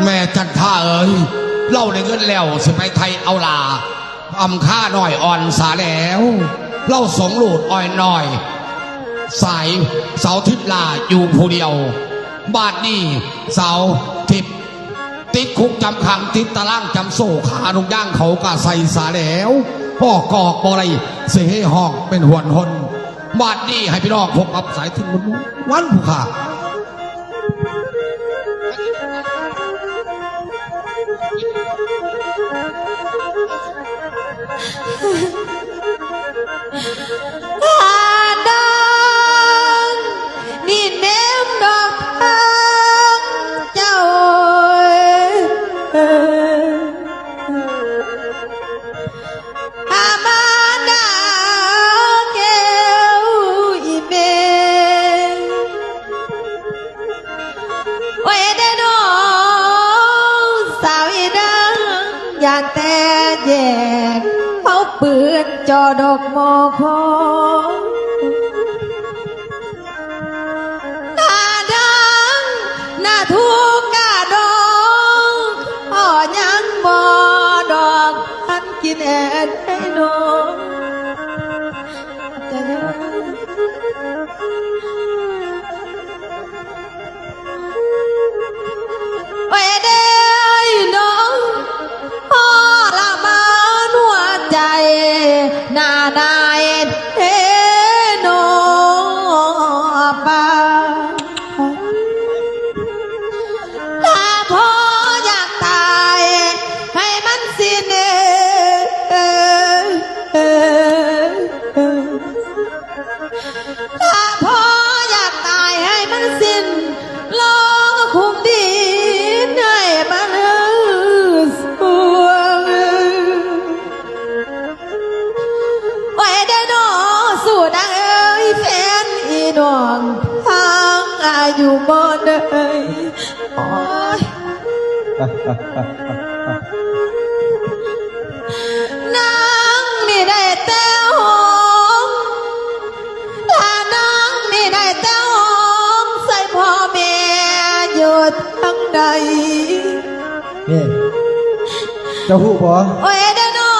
ແມ່ຈັນທາເອີຍ, ລາວໄດ້ເງິນແລ້ວ ຊິໄປໄຖ່ເອົາຫຼ້າ ອຳຄານ້ອຍອ່ອນສາແລ້ວ. ລາວສົ່ງລູກອ້ອຍນ້ອຍ ສາຍສາວທິບຫຼ້າຢູ່ຜູ້ດຽວ. ບາດນີ້ສາວທິບ ຕິດຄຸກຈຳຂັງ ຕິດຕາລາງຈຳໂສ້ ຂາລູກຍາງເຂົາກະໃສ່ສາແລ້ວ. ອອກກະອອກບໍ່ໄດ້ ຊິເຮຮ້ອງເປັນຫວນຫົນ. ບາດນີ້ໃຫ້ພີ່ນ້ອງພົບກັບສາຍທິບ ວັນຜູ້ຂ້າ. ທ່ານນາງນີ້ແນມດອກທາງເຈົ້າ ອາມານາແກ້ວອີ່ແມ່. ໂອ້ຍເດ້ນ້ອງສາວອີນາງ ຢ້ານແຕ່ແຍກ ເຮົາປືນຈໍດອກໝໍ້ຂອງ ຖ້າດັງໜ້າທຸກກະດອງ ພໍຍັງບໍ່ດອກ ອັນກິນແອນໃຫ້ນ້ອງ. ໂອ້ຍເດ້ນ້ອງ ທໍລະມານຫົວໃຈ ໜ້ານາຍເທໂນປາ ຖ້າພໍ່ຢາກຕາຍໃຫ້ມັນສິ້ນ ຖ້າພໍ່ຢາກຕາຍໃຫ້ມັນສິ້ນ ລອງຄຸມດິນໃຫ້ມັນສວງ. ໂອ້ຍເດ້ນ້ອງ ສູ້ນາງເອີຍ ແຟນອີນ້ອງ ທາງອາຍຸບໍ່ໄດ້ ໂອ້ຍ ນາງນີ້ໄດ້ແຕ່ຮ້ອງ ລະນາງນີ້ໄດ້ແຕ່ຮ້ອງ ໃສ່ພໍ່ແມ່ຢູ່ທາງໃດ. ນີ້ ເຈົ້າຮູ້ບໍ່? ໂອ້ຍເດ້ນ້ອ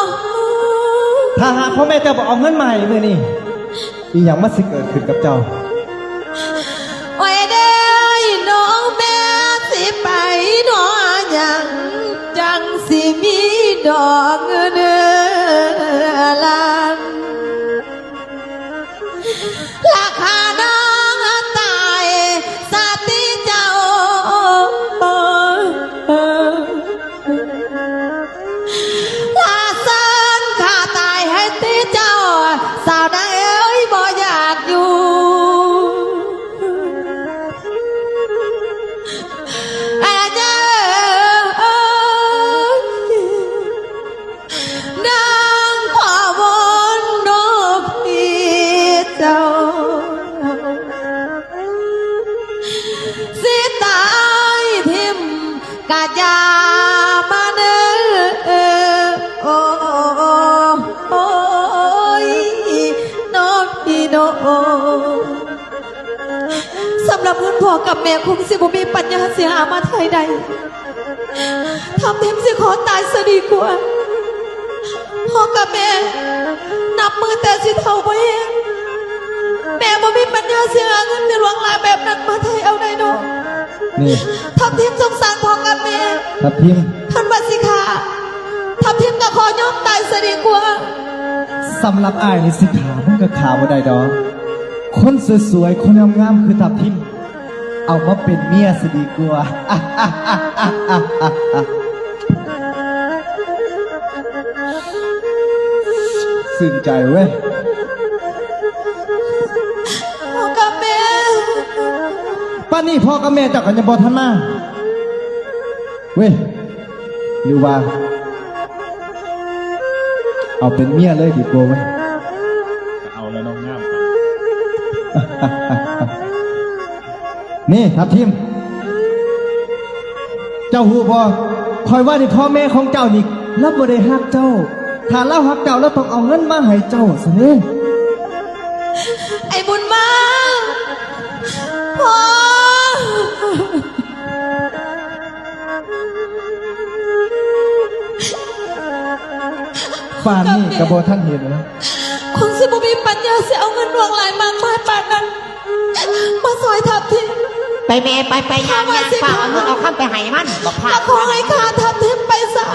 ງ ຖ້າຫາກພໍ່ແມ່ເຈົ້າບໍ່ເອົາເງິນມາໃຫ້ມື້ນີ້ ອີ່ຫຍັງມັນຊິເກີດຂຶ້ນກັບເຈົ້າ? ໂອ້ຍເດ້ນ້ອງ ແມ່ຊິໄປໜໍຫຍັງ ຈັ່ງຊິມີດອກເງິນລ້ານ ລະຂ້ານ້ອງຕາຍຊະຕິເຈົ້າ. ລະເຊີນຂ້າຕາຍໃຫ້ຕິເຈົ້າ ສາວນາງເອີຍ ບໍ່ຢາກຢູ່ ອາຍາເອີຍ ນາງຂໍວົນນອກພີ່ເຈົ້າ ຊິຕາຍຖິ້ມ ກະຢ່າມາເນີ ໂອ້ຍ ນ້ອງພີ່ນ້ອງ. ສຳລັບເງິນພໍ່ກັບແມ່ຄົງຊິບໍ່ມີປັນຍາຊິຫາມາໄຖ່ໄດ້. ທັບທິມຊິຂໍຕາຍຊະດີກວ່າ. ພໍ່ກັບແມ່ ນັບມື້ແຕ່ຊິເຖົ້າບໍ່ແຮງ ແມ່ບໍ່ມີປັນຍາຊິຫາເງິນໃນຫຼວງຫຼາຍແບບນັ້ນມາໄຖ່ເອົາໄດ້ດອກ. ນີ້ ທັບທິມສົງສານພໍ່ກັບແມ່. ທັບທິມ ຄັນວ່າຊິຂ້າ ທັບທິມກໍຂໍຍອມຕາຍຊະດີກວ່າ. ສຳລັບອ້າຍນີ້ຊິຂ້າ ມັນກໍຂ້າບໍ່ໄດ້ດອກ. ຄົນສວຍໆ ຄົນງາມໆ ຄືທັບທິມ ເອົາມາເປັນເມຍຊິດີກວ່າ. ຊື່ນໃຈເວີ້ຍ. ພໍ່ກັບແມ່ ປານນີ້ພໍ່ກັບແມ່ເຈົ້າກໍຍັງບໍ່ທັນມາເວີ້ຍ. ຫຼືວ່າເອົາເປັນເມຍເລີຍດີກວ່າເວີ້ຍ. ເອົາແລ້ວນ້ອງງາມ. ນີ້ທັບທິມ ເຈົ້າຮູ້ບໍ່? ຂ້ອຍວ່ານີ້ພໍ່ແມ່ຂອງເຈົ້ານີ້ ລາວບໍ່ໄດ້ຮັກເຈົ້າ. ຖ້າລາວຮັກເຈົ້າ ລາວຕ້ອງເອົາເງິນມາໃຫ້ເຈົ້າຊັ້ນເດ້. ໄອ້ບຸນມາ ພໍ່ ປານນີ້ກໍບໍ່ທັນເຫັນ. ຄົງຊິບໍ່ມີປັນຍາຊິເອົາເງິນຫຼວງຫຼາຍມາກມາຍປານນັ້ນ ມາຊ່ອຍທັບທິມ. ໄປແມ່ ໄປ ໄປ ຍ່າງ ຍ່າງ ຟ້າວເອົາເງິນເອົາຄຳໄປໃຫ້ມັນ ບັກພາດ. ແລ້ວຂໍໃຫ້ຂ້າທັບທິມໄປຊະ.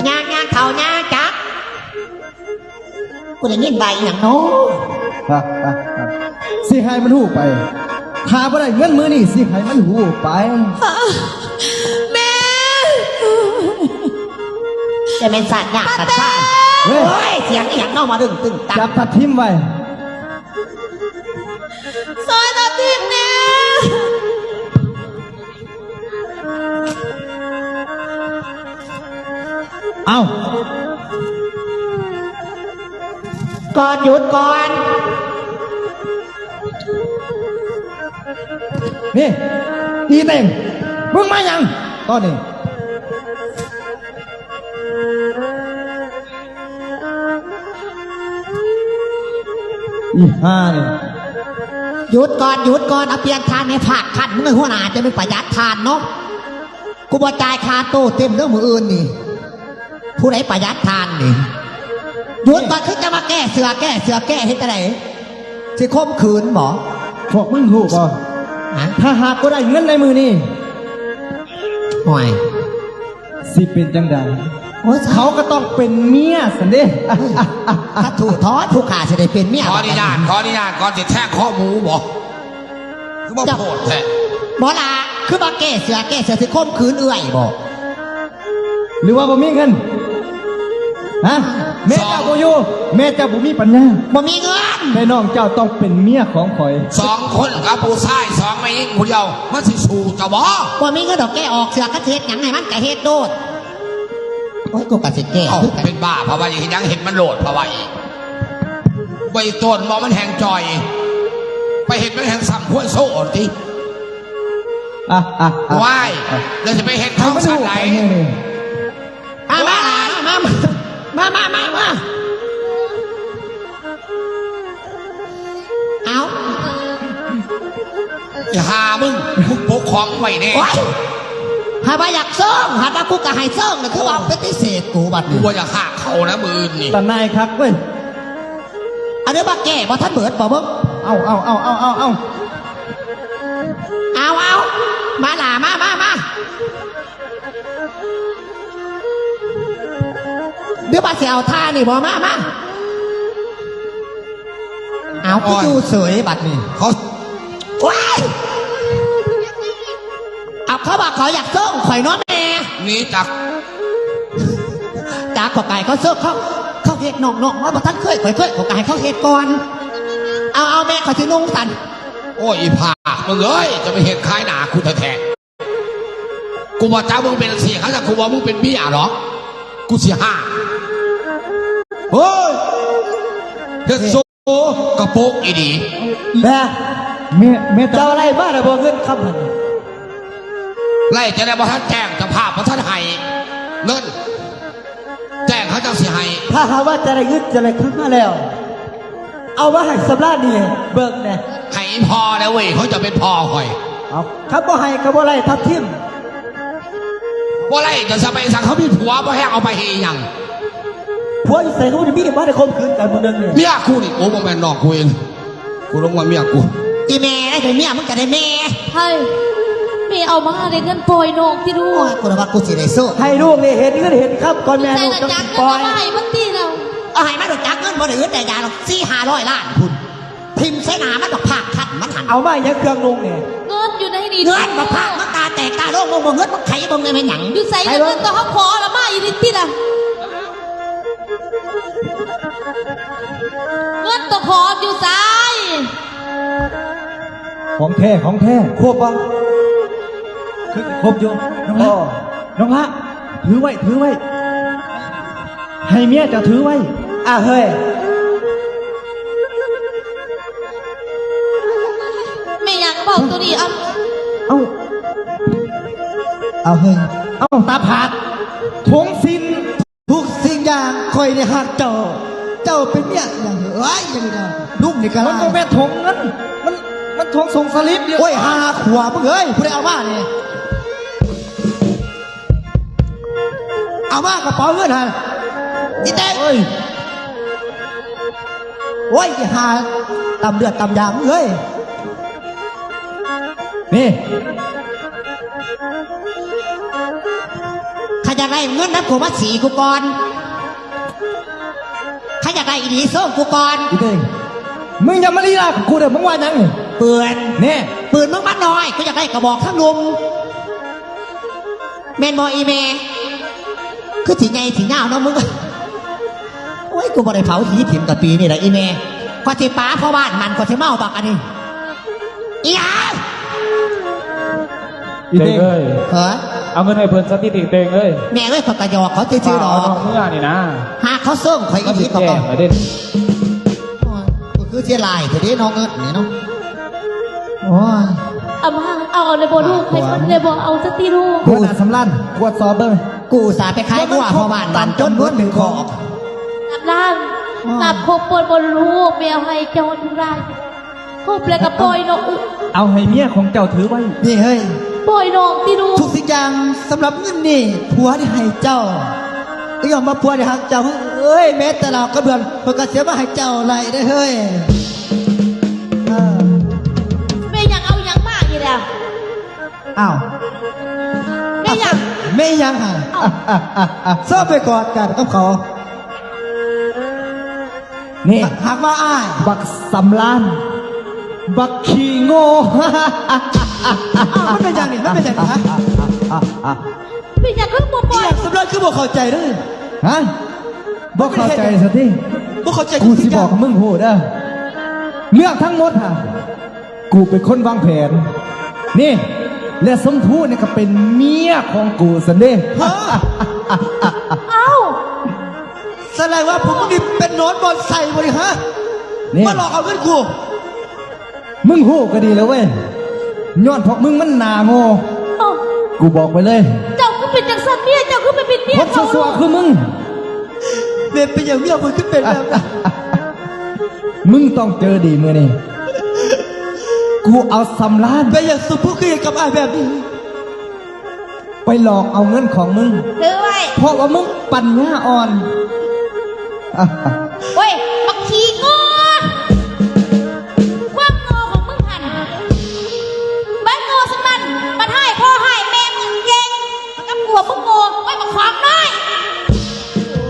ຍ່າງ ຍ່າງ ເຖົ້າຍ່າງຈັກ. ກູໄດ້ຍິນໃບອີ່ຫຍັງເນາະ? ຊິໃຫ້ມັນຮູ້ໄປ. ຖ້າບໍ່ໄດ້ເງິນມື້ນີ້ ຊິໃຫ້ມັນຮູ້ໄປ. ແມ່! ຈະແມ່ນຊາດຍາກຊາດຊານ. ເຮີ້ຍ! ໂອ້ຍ! ສຽງອີ່ຫຍັງເນາະ ມາດຶງຕຶງຕັງ. ຈັບທັບທິມໄວ້. ຊ່ອຍທັບທິມແດ່. ເອົ້າ ກ່ອນ ຢຸດກ່ອນ. ນີ້ ອີເຕັງ ມຶງມາຫຍັງຕອນນີ້? ອີຫ່ານີ້. ຢຸດກ່ອນ ຢຸດກ່ອນ. ເອົາ ປ່ຽນທ່ານແດ່. ພາກຂັ້ນ ມຶງເປັນຫົວໜ້າ ຈະແມ່ນປະຢັດທ່ານເນາະ. ກູບໍ່ຈ່າຍຄ່າໂຕເຕັມເດີມື້ອື່ນນີ້. ຜູ້ໃດປະຢັດທ່ານນີ້? ຢຸດກ່ອນ. ຄືຈະມາແກ້ເສື້ອ ແກ້ເສື້ອ ແກ້ເຮັດຈັ່ງໃດ? ຊິຂົ່ມຂືນບໍ? ພວກມຶງຮູ້ບໍ່? ຮະ? ຖ້າຫາກບໍ່ໄດ້ເງິນໃນມື້ນີ້ ໂອ້ຍ ຊິເປັນຈັ່ງໃດ? ໂອ້ຍ ເຂົາກໍຕ້ອງເປັນເມຍຊັ້ນເດ້. ສາທຸ ທອດ ຜູ້ຂ້າຊິໄດ້ເປັນເມຍ. ຂໍອະນຸຍາດ ຂໍອະນຸຍາດກ່ອນ ຊິແທງຄໍໝູບໍ? ຄືບໍ່ໂພດແທ້. ບໍ່ລະ ຄືມາແກ້ເສື້ອ ແກ້ເສື້ອ ຊິຂົ່ມຂືນເອື້ອຍບໍ? ຫຼືວ່າບໍ່ມີເງິນ? ຮະ? ແມ່ເຈົ້າບໍ່ຢູ່ ແມ່ເຈົ້າບໍ່ມີປັນຍາ ບໍ່ມີເງິນ ແຕ່ນ້ອງເຈົ້າຕ້ອງເປັນເມຍຂອງຂ້ອຍ. ສອງຄົນກັບຜູ້ຊາຍ ສອງແມ່ຍິງຜູ້ດຽວ ມັນຊິສູ້ເຈົ້າບໍ? ບໍ່ມີເງິນດອກ ແກ້ອອກເສື້ອ ຄັນຊິເຮັດຫຍັງໃຫ້ມັນກະເຮັດໂລດ. ໂອ້ຍ ກູກະຊິແກ້. ເອົ້າ ເປັນບ້າພະໄວ ເຮັດຫຍັງເຮັດມັນໂລດພະໄວ. ໄວໂຕນບໍ່ ມັນແຮ່ງຈ່ອຍ ໄປເຮັດມັນແຮ່ງຊ້ຳຄວນໂຊຕິ. ອາ ອາ ອາ ວ້າຍ ແລ້ວຈະໄປເຮັດເຂົາຊັ້ນໃດ? ມາ ມາ ມາ ມາ ມາ ມາ ມາ. ເອົ້າ ອີ່ຫ່າມຶງ ມຶງປົກຄອງໄວ້ແດ່. ໂອ້ຍ ຫາກວ່າຢາກເຊິ່ງ ຫາກວ່າກູກະໃຫ້ເຊິ່ງ ແລ້ວຄືວ່າປະຕິເສດກູບັດນີ້. ກູບໍ່ຢາກຮັກເຂົານະມື້ອື່ນນີ້. ຕາໜ່າຍຄັກເວີຍ. ອັນນີ້ວ່າແກ້ບໍ່ທັນເບີດບໍ່ເບິ່ງ? ເອົາ ເອົາ ເອົາ ເອົາ ເອົາ ເອົາ ເອົາ ເອົາ ມາຫຼ້າ ມາ ມາ ມາ. ຫຼືວ່າຊິເອົາທ່ານີ້ບໍ່? ມາ ມາ. ເອົາ ຄືຢູ່ເສີຍບັດນີ້. ເຂົາ ໂອ້ຍ ເອົາ ເຂົາວ່າເຂົາຢາກເຊິ່ງຂ້ອຍເນາະແມ່. ໜີຈັກ ຈັກ ຂ້ອຍກະໃຫ້ເຂົາເຊິ່ງ. ເຂົາ ເຂົາເຮັດນ້ອງໆ ມາບໍ່ທັນເຄີຍ ຂ້ອຍເຄີຍ ຂ້ອຍກະໃຫ້ເຂົາເຮັດກ່ອນ. ເອົາ ເອົາ ແມ່ ຂ້ອຍຊິນຸ່ງຊັ້ນ. ໂອ້ຍ ອີ່ພາກ ມຶງເອີຍ ຈະໄປເຮັດຂາຍໜ້າກູແທ້ໆ. ກູບໍ່ຈັບມຶງເປັນຈັ່ງຊີ້ ຄັນວ່າກູວ່າມຶງເປັນເມຍເນາະ ກູຊິຫ້າມ. ເຮີ້ຍ ເຮັດໂຊກະໂປກອີ່ດີ. ແມ່ ແມ່ ເຈົ້າໄດ້ມາແລ້ວບໍ່ເງິນຄຳຫັ້ນ? ໄດ້ຈັ່ງໃດ ບໍ່ທັນແຈ້ງເຈົ້າພາບ ບໍ່ທັນໃຫ້ເງິນ. ແຈ້ງເຂົາເຈົ້າຊິໃຫ້. ຖ້າຫາກວ່າຈະໄດ້ເງິນຈະໄດ້ຄຳມາແລ້ວ ເອົາມາໃຫ້ສຳລານນີ້ເບິ່ງແດ່. ໃຫ້ອີ່ພໍ່ແດ່ເວີຍ ເຂົາເຈົ້າເປັນພໍ່ຂ້ອຍ. ເອົາ ຄັນບໍ່ໃຫ້ກໍບໍ່ໄດ້ທັບທິມ. ບໍ່ໄດ້ຈະສະໄປສັງ ເຂົາມີຜົວບໍ່ແຮງ ເອົາໄປເຮັດອີ່ຫຍັງ? ຜົວຢູ່ໃສ ຄືບໍ່ໄດ້ມີ ບໍ່ໄດ້ຂົ່ມຂືນກັນມື້ໜຶ່ງນີ້. ເມຍກູນີ້ ໂອ້ ບໍ່ແມ່ນນ້ອງກູເອງ. ກູລົງວ່າເມຍກູ. ອີ່ແມ່ໄດ້ເປັນເມຍ ມຶງກະໄດ້ແມ່. ໃຜ ແມ່ເອົາມາ ໄດ້ເງິນປ່ອຍນ້ອງຕິລູກ. ໂອ້ຍ ກູລະວ່າກູຊິໄດ້ໂຊກ. ໃຫ້ລູກນີ້ເຫັນເງິນເຫັນຄຳກ່ອນແມ່. ລູກຕ້ອງໄດ້ປ່ອຍ. ເອົາມາໃຫ້ມັນຕິລະ. ເອົາໃຫ້ມັນ ຮູ້ຈັກເງິນບໍ່ໄດ້ອຶດໄດ້ຢາກດອກ ສີ່ຫ້າຮ້ອຍລ້ານພຸ້ນ. ຖິ້ມໃສ່ໜ້າມັນ ບັກພາກຄັນມັນຫັ້ນ. ເອົາມາອີ່ຫຍັງເຄື່ອງນຸ່ງນີ້? ເງິນຢູ່ໃນນີ້. ເງິນບັກພາກ ມຶງຕາແຕກຕາໂລງ ມຶງບໍ່ເງິນ ມຶງໄຂເບິ່ງແດ່ແມ່ນຫຍັງ? ຢູ່ໃສລະເງິນໂຕເຮົາຂໍລະ ມາອີ່ລິດຕິລະ. ເງິນໂຕຂໍຢູ່ໃສ? ຂອງແທ້ ຂອງແທ້. ຄົບບໍ່? ຄືຄົບຢູ່. ນ້ອງລະ ນ້ອງລະ ຖືໄວ້ ຖືໄວ້ ໃຫ້ເມຍເຈົ້າຖືໄວ້. ອາ ເຮີ້ຍ ແມ່ນຫຍັງເວົ້າໂຕນີ້? ເອົ້າ ເອົ້າ ເອົາເຮີ້ຍ ເອົາຕາຜາດ ຖົງສິ້ນ ທຸກສິ່ງຢ່າງຂ້ອຍໄດ້ຮັກເຈົ້າ ເຈົ້າເປັນເມຍຫຍັງເອີຍ ຫຍັງນີ້ນະ ລຸງນີ້ກະ ມັນບໍ່ແມ່ນຖົງເງິນ ມັນ ມັນຖົງສົ່ງສະລິບ ໂອ້ຍ ຫາຂວບ ມຶງເອີຍ ຜູ້ໃດເອົາມານີ້ ເອົາມາກະເປົາເງິນຫັ້ນ ອີແຕກ ໂອ້ຍ ໂອ້ຍ ອີຫາຕຳເລືອດຕຳຢາງເອີຍ ນີ້ ຄັນຢາກໄດ້ເງິນນຳກູມາສີກູກ່ອນ ຄັນຢາກໄດ້ອີ່ຫຼີໂຊກູກ່ອນ ອີເດ້ງ ມຶງຢ່າມາລີລາກັບກູເດີ ມຶງວ່າຫຍັງນີ້ ປືນ ແນ່ ປືນມຶງມັນນ້ອຍ ກູຢາກໄດ້ກະບອກທາງໜຸ່ມ ແມ່ນບໍ່ອີ່ແມ່? ຄືຊິໃຫຍ່ຊິຍາວເນາະມຶງ ໂອ້ຍ ກູບໍ່ໄດ້ເຜົາຜີຖິ້ມກະປີນີ້ລະອີ່ແມ່ ຂ້ອຍຊິປາພໍ່ບ້ານມັນ ຂ້ອຍຊິມາເອົາບັກອັນນີ້ ອີຫຍັງ? ອີເຕັງເອີຍ ເອີ ເອົາເງິນໃຫ້ເພິ່ນຊະຕິຕິເຕັງເອີຍ ແມ່ເອີຍ ຂ້ອຍກະຫຍອກເຂົາຊື່ໆດອກ ເອົານ້ອງເມືອນີ້ນະ ຫາເຂົາສົ່ງຂ້ອຍອີ່ຫຼີກະບອກ ໂອ້ຍ ກໍຄືເສຍຫຼາຍແທ້ເດ້ເນາະ ເງິນນີ້ເນາະ ໂອ້ຍ ອາມາ ເອົາເລີຍບໍ່ລູກ ໃຫ້ເພິ່ນເລີຍບໍ່ ເອົາຊະຕິລູກ ຫົວໜ້າສຳລານ ກວດສອບເບິ່ງ ກູອຸດສ່າໄປຂາຍງົວພໍ່ບ້ານມັນຈົນໝົດໜຶ່ງຄອກ ສຳລານ ນັບຄົບເພິ່ນບໍ່ລູກ ແມ່ເອົາໃຫ້ເຈົ້າທຸກຫຼາຍ ຄົບແລ້ວກະປ່ອຍເນາະ ເອົາໃຫ້ເມຍຂອງເຈົ້າຖືໄວ້ ນີ້ເຮີ້ຍ ປ່ອຍນ້ອງຕິລູກ ທຸກສິ່ງຢ່າງສຳລັບເງິນນີ້ ຜົວໄດ້ໃຫ້ເຈົ້າ ກໍຍ້ອນວ່າຜົວໄດ້ຮັກເຈົ້າ ເອີຍ ແມ້ແຕ່ເຫຼົ້າກັບເບືອນ ເພິ່ນກໍເສຍມາໃຫ້ເຈົ້າໄດ້ເດ້ເຮີ້ຍ ເອີ ແມ່ຫຍັງເອົາຫຍັງມາອີກແລ້ວ ອ້າວ ແມ່ຫຍັງ ແມ່ຫຍັງຫາ ເອົາ ເຊີນໄປກອດກັນກັບເຂົາ ນີ້ ຫາກວ່າອ້າຍ ບັກສຳລານ ບັກຂີ້ໂງ່ ອ້າວ ມັນເປັນຫຍັງນີ້ ມັນເປັນຫຍັງນີ້ ຮະ ເປັນຫຍັງຄືບໍ່ປ່ອຍ ອີຫຍັງ ສຳລານຄືບໍ່ເຂົ້າໃຈເດີ ຮະ ບໍ່ເຂົ້າໃຈຊະຕິ ບໍ່ເຂົ້າໃຈ ກູຊິບອກໃຫ້ມຶງຮູ້ເດີ ເລື່ອງທັງໝົດຫັ້ນ ກູເປັນຄົນວາງແຜນ ນີ້ ແລະ ຊົມພູນີ້ກະເປັນເມຍຂອງກູຊັ້ນເດ້ ຮະ ອ້າວ ສະແດງວ່າພວກມຶງນີ້ເປັນໜອນບ່ອນໄສ້ບໍ່ນີ້ ຮະ ນີ້ ມາຫຼອກເອົາເງິນກູ ມຶງຮູ້ກະດີແລ້ວເວີຍ ຍ້ອນພວກມຶງມັນໜ້າໂງ່ ເອົ້າ ກູບອກໄປເລີຍ ເຈົ້າຄືເປັນຈັ່ງຊັ້ນເມຍ ເຈົ້າຄືໄປເປັນເມຍເຂົາ ຄົນຊົ່ວໆຄືມຶງ ແມ່ນເປັນຫຍັງເມຍຂ້ອຍຄືເປັນແບບນັ້ນ ມຶງຕ້ອງເຈີດີມື້ນີ້ ກູເອົາສຳລານ ເປັນຫຍັງສົມພູຄືເຮັດກັບອ້າຍແບບນີ້ ໄປຫຼອກເອົາເງິນຂອງມຶງ ຖືໄວ້ ເພາະວ່າມຶງປັນຍາອ່ອນ ໂອ້ຍ ບັກຂີ້ໂງ່ ຄວາມໂງ່ຂອງມຶງຫັ້ນ ບັກໂງ່ສ່ຳນັ້ນ ບັກຮ້າຍພໍ່ຮ້າຍແມ່ມຶງເກັ່ງ ກັບຜົວມຶງໂງ່ ໂອ້ຍ ບັກຂອງນ້ອຍ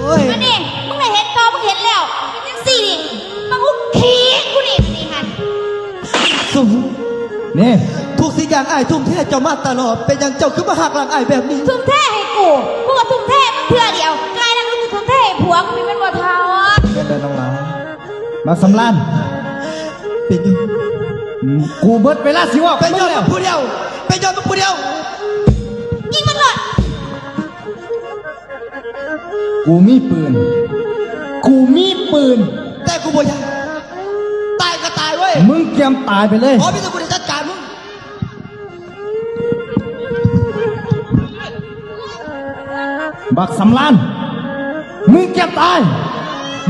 ໂອ້ຍ ອັນນີ້ ມຶງໄດ້ເຫັນຕໍ່ ມຶງເຫັນແລ້ວ ຈັ່ງຊີ້ນີ້ ບັກຫຸກຂີ້ກູນີ້ ນີ້ຫັ້ນ ສຸມ ນີ້ ທຸກສິ່ງຢ່າງອ້າຍທຸ່ມເທເຈົ້າມາຕະຫຼອດ ເປັນຫຍັງເຈົ້າຄືມາຫັກຫຼັງອ້າຍແບບນີ້? ທຸ່ມເທໃຫ້ກູ ກູກໍທຸ່ມເທມຶງເທື່ອດຽວ ກາຍແລ້ວກູຊິທຸ່ມເທໃຫ້ຜົວກູ ແມ່ນບໍ່ເຖົ້າ? ແມ່ນແລ້ວນ້ອງຫຼານ ມາສຳລານ ເປັນຫຍັງ? ກູເບິດເວລາຊິເວົ້າກັບມຶງແລ້ວ ເປັນຍ້ອນມຶງຜູ້ດຽວ ເປັນຍ້ອນມຶງຜູ້ດຽວ ຍິງມັນໂລດ. ກູມີປືນ ກູມີປືນ ແຕ່ກູບໍ່ຢາກ ຕາຍກໍຕາຍເວີຍ ມຶງກຽມຕາຍໄປເລີຍ ອໍ ມີແຕ່ກູໄດ້ຈັດການມຶງ ບັກສຳລານ ມຶງກຽມຕາຍ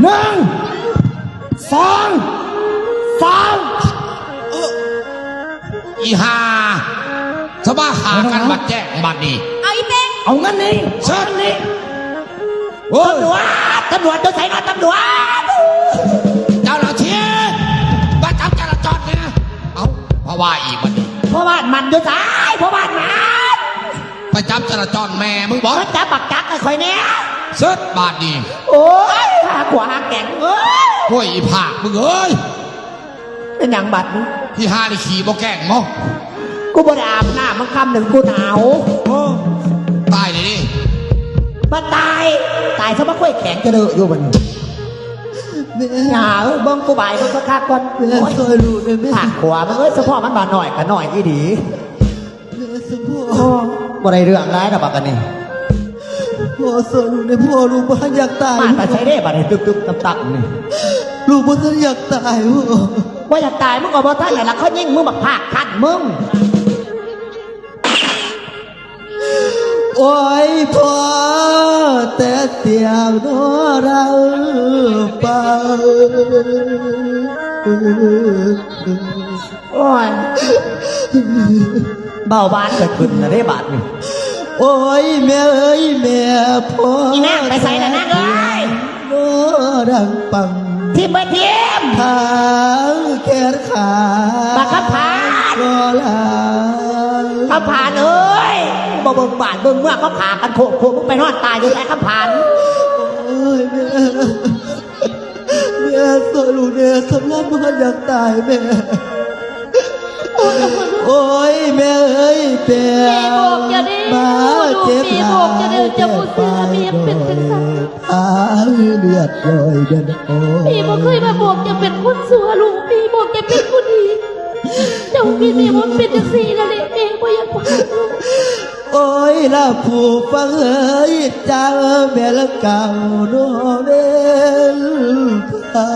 ໜຶ່ງ ສອງ ສາມ ເອີ ອີຫ່າ ສະມາຂ້າກັນບັດແຈ້ງບັດນີ້ ເອົາອີເຕັງ ເອົາເງິນນີ້ ເຊີນນີ້ ໂອ້ຍ ຕຳຫຼວດ ຕຳຫຼວດ ຢູ່ໃສເນາະ ຕຳຫຼວດ ເຈົ້າໜ້າທີ່ ມາຈັບຈະລາຈອນນີ້ນະ ເອົ້າ ພະວ່າອີກບັດນີ້ ພໍ່ບ້ານມັນຢູ່ໃສ ພໍ່ບ້ານມັນ ໄປຈັບຈະລາຈອນແມ່ມຶງບໍ ມາຈັບບັກຈັກໃຫ້ຂ້ອຍແດ່ ເສິດບາດນີ້ ໂອ້ຍ ຫາຂົວຫາແກງເອີຍ ໂອ້ຍ ອີຜາກມຶງເອີຍ ເປັນຫຍັງບາດນີ້ ອີຫ່ານີ້ຂີ້ບໍ່ແກງບໍ ກູບໍ່ໄດ້ອາບນ້ຳມາຄ່ຳໜຶ່ງ ກູໜາວ ໂອ້ ຕາຍນີ້ ມາຕາຍ ຕາຍຊະ ມາຄວາຍແຂງຈະເລີຢູ່ບັດນີ້ ແມ່ ຫຍ້າເອີຍ ເບິ່ງກູບາຍເບິ່ງຄັກໆກ່ອນ ແມ່ ໂອ້ຍ ຊ່ອຍລູກແດ່ແມ່ ຫາຂົວມຶງເອີຍ ສະເພາະມັນບາດນ້ອຍກໍນ້ອຍອີ່ຫຼີ. ແມ່ສົມພອນ ໂອ້ ບໍ່ໄດ້ເລື່ອງຫຼາຍດອກບັກອັນນີ້ ພໍ່ຊ່ອຍລູກແດ່ ພໍ່ ລູກບໍ່ທັນຢາກຕາຍ ມາແຕ່ໃສເດ້ບັດນີ້ ຕຶບໆຕັບໆນີ້ ລູກບໍ່ທັນຢາກຕາຍ ພໍ່ ບໍ່ຢາກຕາຍ ມຶງກໍບໍ່ທັນແລ້ວລະ ເຂົາຍິງມຶງບັກພາກທັນມຶງ. ໂອ້ຍ ພໍແຕ່ສຽງໂນລາເປົ່າ. ໂອ້ຍ ເບົາບາດກະຂຶ້ນລະເດ້ບາດນີ້. ໂອ້ຍ ແມ່ເອີຍແມ່ ພໍ ອີນາງໄປໃສລະນາງເອີຍ? ໂນດັງປັງ ທີມເບີທີມ ທາງແຂນຂາ ບັກຄຳຜານ ກໍລາ ຄຳຜານເອີຍ ບໍ່ເບິ່ງບ້ານເບິ່ງເມືອງ ເຂົາຂ້າກັນໂຄກໂຄກ ມຶງໄປນອນຕາຍຢູ່ໃສຄຳຜານ? ໂອ້ຍ ແມ່ ແມ່ຊ່ວຍລູກແດ່ ສຳລານບໍ່ທັນຢາກຕາຍແມ່. ໂອ້ຍ ແມ່ເອີຍ ແປ ແມ່ບອກເຈົ້າເດ້ ມາເຈັບຫຼາຍແຕ່ປາຍດອຍ ອາຍເລືອດຍ້ອຍເດີ. ແມ່ບໍ່ເຄີຍມາບອກເຈົ້າເປັນຄົນຊົ່ວລູກ ແມ່ບອກເຈົ້າເປັນຄົນດີ ເຈົ້າເຮັດໃຫ້ມັນເປັນຈັ່ງຊີ້ລະເດ ແມ່ບໍ່ຢາກບອກລູກ. ໂອ້ຍ ລະຜູ້ຟັງເອີຍ ຈັກແມ່ນລະກຳນອເວັນພາ.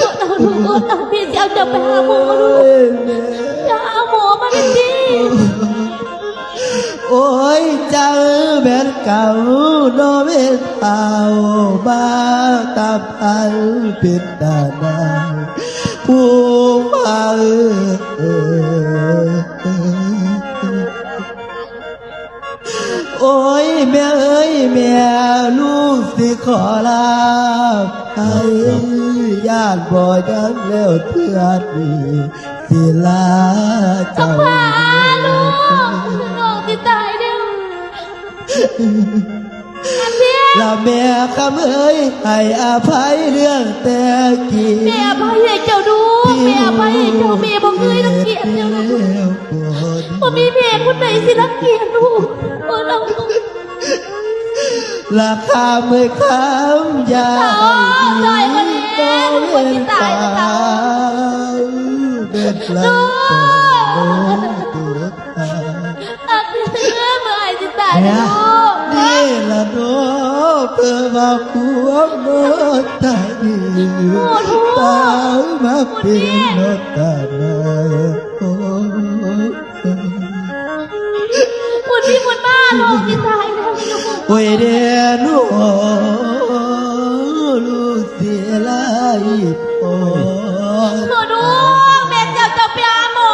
ອດເອົາລູກ ອດເອົາ ແມ່ຊິເອົາເຈົ້າໄປຫາໝໍລູກ ໂອ້ຍ ແມ່ ຢ່າເອົາໝໍມາເລີຍຕິ. ໂອ້ຍ ເຈົ້າແມ່ນກຳນອເວັນເອົາມາຕາມພັນເປັນຕານາຍ ຜູ້ຟັງເອີຍ. ໂອ້ຍ ແມ່ເອີຍແມ່ ລູກຊິຂໍລາໄປ ຢ້ານບໍ່ຍັງແລ້ວເທື່ອນີ້ ຊິລາເຈົ້າ ຄຳຜານ ລູກ ນ້ອງຊິຕາຍແລ້ວ ລະແມ່ຄຳເອີຍ ໃຫ້ອະໄພເລື່ອງແຕ່ກີ້ ແມ່ອະໄພໃຫ້ເຈົ້າລູກ ແມ່ອະໄພໃຫ້ເຈົ້າ ແມ່ບໍ່ເຄີຍລັງກຽດເຈົ້າລູກ ບໍ່ມີແມ່ຄົນໃດຊິລັງກຽດລູກ ບໍ່ລະ ລະຄຳເອີຍຄຳ ຢ່າໃຫ້ມີຕໍ່ເວນຕາ ເປັນລະ ອາເທື່ອ ເມື່ອອ້າຍຊິຕາຍແລ້ວລູກ ນີ້ລະເນາະ ເພື່ອວ່າຄວາມບໍ່ຕາຍດີ ຕາຍມາເປັນນອກຕາໜ້າ ໂອ້ ພຸ້ນມີພຸ້ນມາ ນ້ອງຊິຕາຍແລ້ວ ໂອ້ຍເດໂນ ລູກຊິລາອີ່ພໍ່ ໂອ້ ລູກ ແມ່ເຈົ້າ ເຈົ້າໄປຫາໝໍ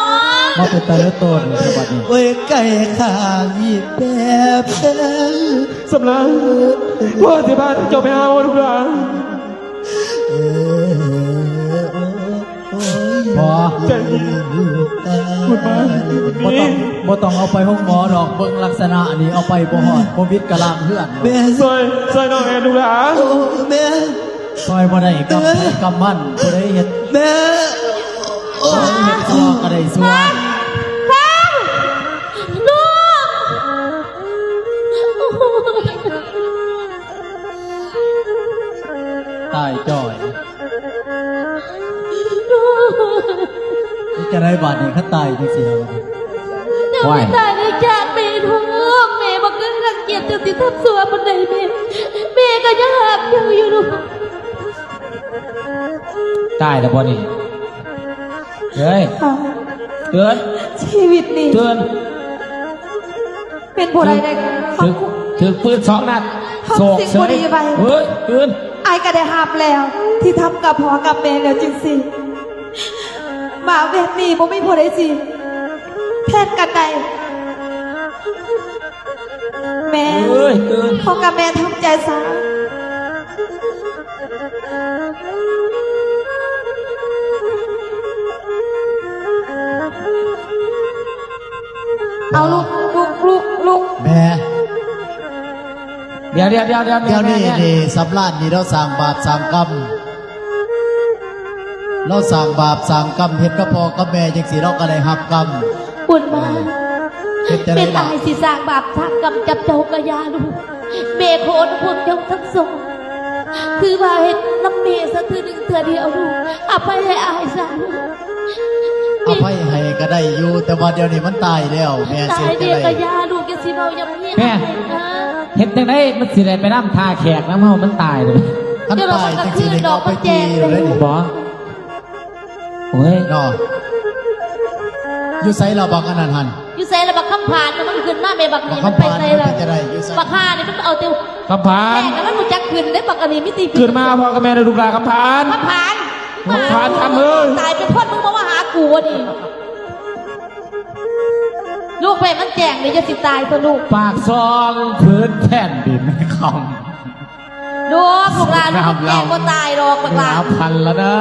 ມາເປັນຕາເລີດໂຕນບັດນີ້ ໂອ້ຍ ໄກ່ຂ້າງອີ່ແປແພງ ສຳລານ ພໍ່ຊິພາເຈົ້າໄປຫາໝໍ ລູກຫຼານ ເອີ ໂອ້ ພໍ່ ໃຈດີ ບຸນມາ ບໍ່ຕ້ອງ ບໍ່ຕ້ອງເອົາໄປໂຮງໝໍດອກ ເບິ່ງລັກສະນະນີ້ເອົາໄປບໍ່ຮອດ ໂຄວິດກະລາມເຮືອນ ແມ່ ຊ່ອຍ ຊ່ອຍນ້ອງແດ່ລູກຫຼານ ໂອ້ ແມ່ ຊ່ອຍບໍ່ໄດ້ ກຳໃຜກຳມັນ ຜູ້ໃດເຮັດ ແມ່ ໂອ້ ເຮັດຊົ່ວກະໄດ້ຊົ່ວ ແພງ ແພງ ລູກ ຕາຍຈ່ອຍ ເຮັດຈັ່ງໃດບາດນີ້ ຄັນຕາຍຈັ່ງຊີ້ແລ້ວ ເຈົ້າໄປຕາຍໃນຈາກແມ່ເຖາະ ແມ່ບໍ່ເຄີຍລັງກຽດເຈົ້າ ຊິທຳຊົ່ວປານໃດແມ່ ແມ່ກະຍັງຮັກເຈົ້າຢູ່ລູກ ຕາຍແລ້ວບໍ່ນີ້ ເອີຍ ຕື່ນ ຊີວິດນີ້ ຕື່ນ ເປັນຜູ້ໃດໄດ້ ຖືກ ຖືກປືນສອງນັດ ໂສກເສີຍ ເຮີ້ຍ ຕື່ນ ອ້າຍກະໄດ້ຮັບແລ້ວ ທີ່ທຳກັບພໍ່ກັບແມ່ແລ້ວຈັ່ງຊີ້ ມາແບບນີ້ບໍ່ມີຜູ້ໃດຊິແທນກັນໄດ້ ແມ່ ເອີຍ ຕື່ນ ພໍ່ກັບແມ່ທຳໃຈຊະ ເອົາ ລຸກ ລຸກ ລຸກ ລຸກ ແມ່ ດຽວ ດຽວ ດຽວ ດຽວ ດຽວນີ້ ແມ່ ນີ້ ສຳລານນີ້ລາວສ້າງບາບສ້າງກຳ ລາວສ້າງບາບສ້າງກຳ ເຮັດກັບພໍ່ກັບແມ່ຈັ່ງຊີ້ ລາວກະໄດ້ຮັບກຳ ບຸນມາ ເຮັດຈັ່ງໃດລະ ເປັນອ້າຍຊິສ້າງບາບສ້າງກຳກັບເຈົ້າກະຢ່າລູກ ແມ່ຂໍອະນຸໂມທນາເຈົ້າທັງສອງ ຄືວ່າເຮັດນຳແມ່ຊະເທື່ອໜຶ່ງເທື່ອດຽວລູກ ອະໄພໃຫ້ອ້າຍຊະລູກ ອະໄພໃຫ້ກະໄດ້ຢູ່ ແຕ່ວ່າດຽວນີ້ມັນຕາຍແລ້ວ ແມ່ຊິເຮັດຈັ່ງໃດ ຕາຍແລ້ວກະຢ່າລູກ ຢ່າຊິເວົ້າຢ່າມາ ແມ່ ເຮັດຈັ່ງໃດມັນຊິໄດ້ໄປນຳທ່າແຂກນຳເຮົາ ມັນຕາຍເດ້ ຄັນຕາຍຈັ່ງຊີ້ນີ້ເຮົາໄປຈີ່ຢູ່ເດ້ນີ້ ບໍ່ ໂອ້ຍ ເນາະ ຢູ່ໃສລະບັກອັນນັ້ນຫັ້ນ ຢູ່ໃສລະບັກຄຳ ຜານມັນຂຶ້ນມາ ແມ່ບັກນີ້ມັນໄປໃສລະ? ບັກຫ່ານີ້ມັນເອົາແຕ່ ຄຳຜານ ແມ່ນ ແລ້ວມັນຮູ້ຈັກຂຶ້ນເດ້ ບັກອັນນີ້ມີແຕ່ ຂຶ້ນມາພໍ່ກັບແມ່ເດີລູກຫຼ້າ ຄຳຜານ ຄຳຜານ ຄຳຜານ ຄຳເອີຍ ຕາຍເປັນຄົນ ມຶງບໍ່ມາຫາກູບໍ່ນີ້ ລູກ ໃຫ້ມັນແຈ້ງເດ້ ຢ່າຊິຕາຍຊະລູກ ປາກຊ່ອງພື້ນແຜ່ນດິນຄຳ ລູກ ລູກຫຼ້າ ລູກແກງບໍ່ຕາຍດອກ ບັກຫຼ້າ ນັບພັນລະນະ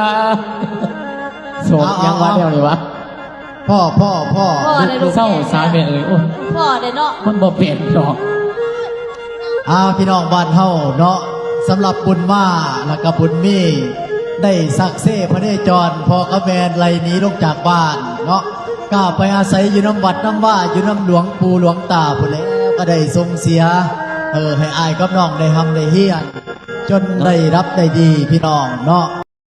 ໂສກ ເອົາ ຍັງວ່າ ເອົາ ແນວນີ້ວະ ພໍ່ ພໍ່ ພໍ່ ພໍ່ເດ້ລູກ ເສົ້າສາແມ່ເອີຍ ໂອ້ຍ ພໍ່ເດ້ເນາະ ມັນບໍ່ເປັນດອກ ອ້າວ ພີ່ນ້ອງບ້ານເຮົາເນາະ ສຳລັບບຸນມາ ແລ້ວກໍບຸນມີ ໄດ້ສັກເຊພະເນຈອນ ພໍ່ກັບແມ່ໄລ່ໜີລົງຈາກບ້ານເນາະ ກໍໄປອາໄສຢູ່ນຳວັດນຳວາ ຢູ່ນຳຫຼວງປູ່ຫຼວງຕາພຸ້ນແຫຼະ ກໍໄດ້ສົ່ງເສຍ ເອີ ໃຫ້ອ້າຍກັບນ້ອງໄດ້ຮ່ຳໄດ້ຮຽນ ຈົນໄດ້ຮັບໄດ້ດີ ພີ່ນ້ອງເນາະ.